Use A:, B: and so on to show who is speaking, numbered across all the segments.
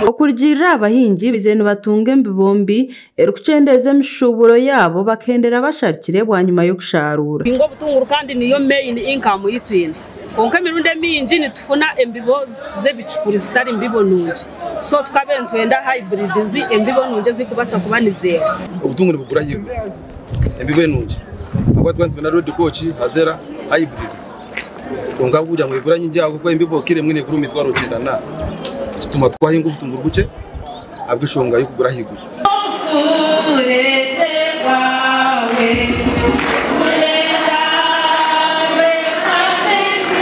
A: Okurugiirira aha bahingi, baizire nibatunga embibo mbi erikukyendeeza emishuuburo yaabo bakahendera basharukire bwanyima y'okusharuura.
B: Tuhinga obutunguru kandi niyo main income ei twine kwonka emirundi emingi nitufuna embibo z'ebicupuri zitari mbibo nungi so tukabaire nitwenda hybrids embibo nungi ezirikubaasa kuba nizeera.
C: Obutunguru nibugura ahaiguru embibo enungi ahabw'okuba twaba nitwenda red coach, hazera, hybrids kwonka kugira ngu egura nyingi ahabw'okuba embibo kiro emwe negura omu mitwaro kyenda na kituma twahinga obutunguru bukye ahabw'enshonga y'okugura ahaiguru.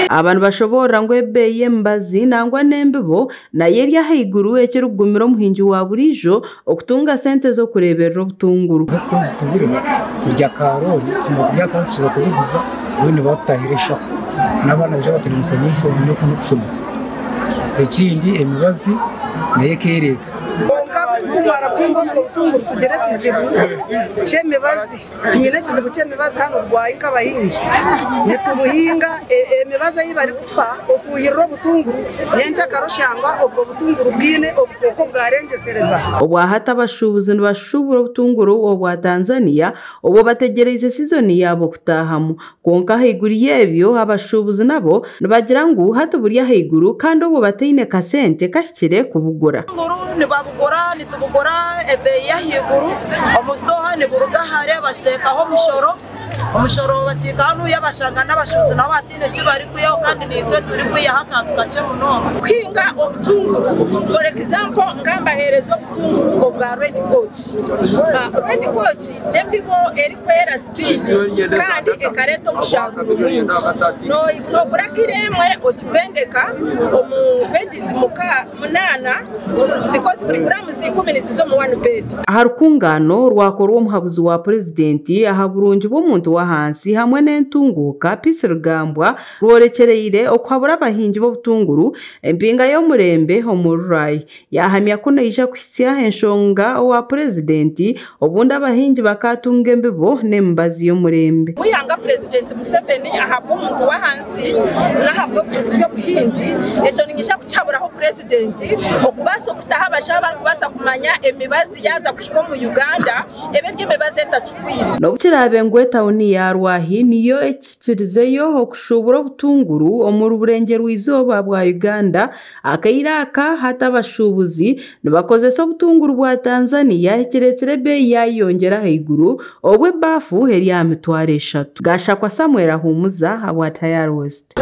A: Aba nibashoboorora ngu ebeeyi y'emibazi nangwa n'embibo nayo eri ahaiguru ekirikugumira omuhingi wa buriijo okutunga sente z'okureeberera obutunguru.
D: Tuzituburira turya karoori tumara kurya karoori tuza kubiguza mbwenu batutahira eshaho n'abaana baija baturemesa n'okushomesa ekindi emibazi nayo ekeereeta.
E: Kwonka kutukumara kuhinga obwo butunguru tugira ekizibu ky'emibazi. Twine ekizibu ky'emibazi hanu rwahi nk'abahingi. Nitubuhinga emibazi ei barikutuha ofuuhirira obutunguru nyenkyakare oshanga obwo butunguru bwine obukooko bwarengyesereza.
A: Obwahati abashuubuzi nibashuubura obutunguru obwa Tanzania obwo bategyereize sizoni yaabo kutaahamu. Kwonka ahaiguru y'ebyo, abashuubuzi nabo nibagira ngu hati buri ahaiguru kandi obwo bataine kasente kahikire kubugura.
F: Obutunguru nibabugura nitubugura ebeeyi y'ahaiguru, omu sitooha niburuga hare bakiteekaho omushoro, omushoro bakihika hanuya bashanga n'abashuubuzi nabo bataine eki barikwihaho kandi naitwe turikwihaho akantu kakye munonga.
G: Kuhinga obutunguru for example nkambaheereza obutunguru obwa red coach, red coach n'embibo erikwera sipiidi kandi ekareeta omusharuuro mwingi. Noogura kiro emwe ogipendeka omu bedizi munaana because buri guramuzi ikumi niziza omu wani bedi.
A: Aha rukungaano rwakorwa omuhabuzi wa Purezidenti aha burungi bw'omuntu w'ahansi hamwe n'entunguuka, Peace Rugambwa, rworekyereire okuhabura abahingi b'obutunguru empinga y'omurembe omuri Rwahi. Yaahamya ku naija kuhitsya enshonga owa Purezidenti obundi abahingi bakaatunga embibo n'emibazi y'omurembe.
G: Mwihanga Purezidenti Museveni ahabw'omuntu w'ahansi n'ahabw'eby'obuhingi, ekyo niinyija kukihaburaho Purezidenti okubaasa okutaho abashaho abarikubaasa kumanya emibazi yaaza kuhika omu Uganda ebe eri emibazi etacupwire.
A: N'obu kiraabe ngu etauni ya Rwahi niyo ekikirizeyo okushuubura obutunguru omuri burengyerwa-izooba bwa Uganda, Akaire aka hati abashuubuzi nibakozesa obutunguru bwa Tanzania ekireetsire ebeeyi yaayeyongyera ahaiguru obwo ebaafu eri aha mitwaro eshatu. Gashakwa Samuel Ahumuza ahabwa Tayari West.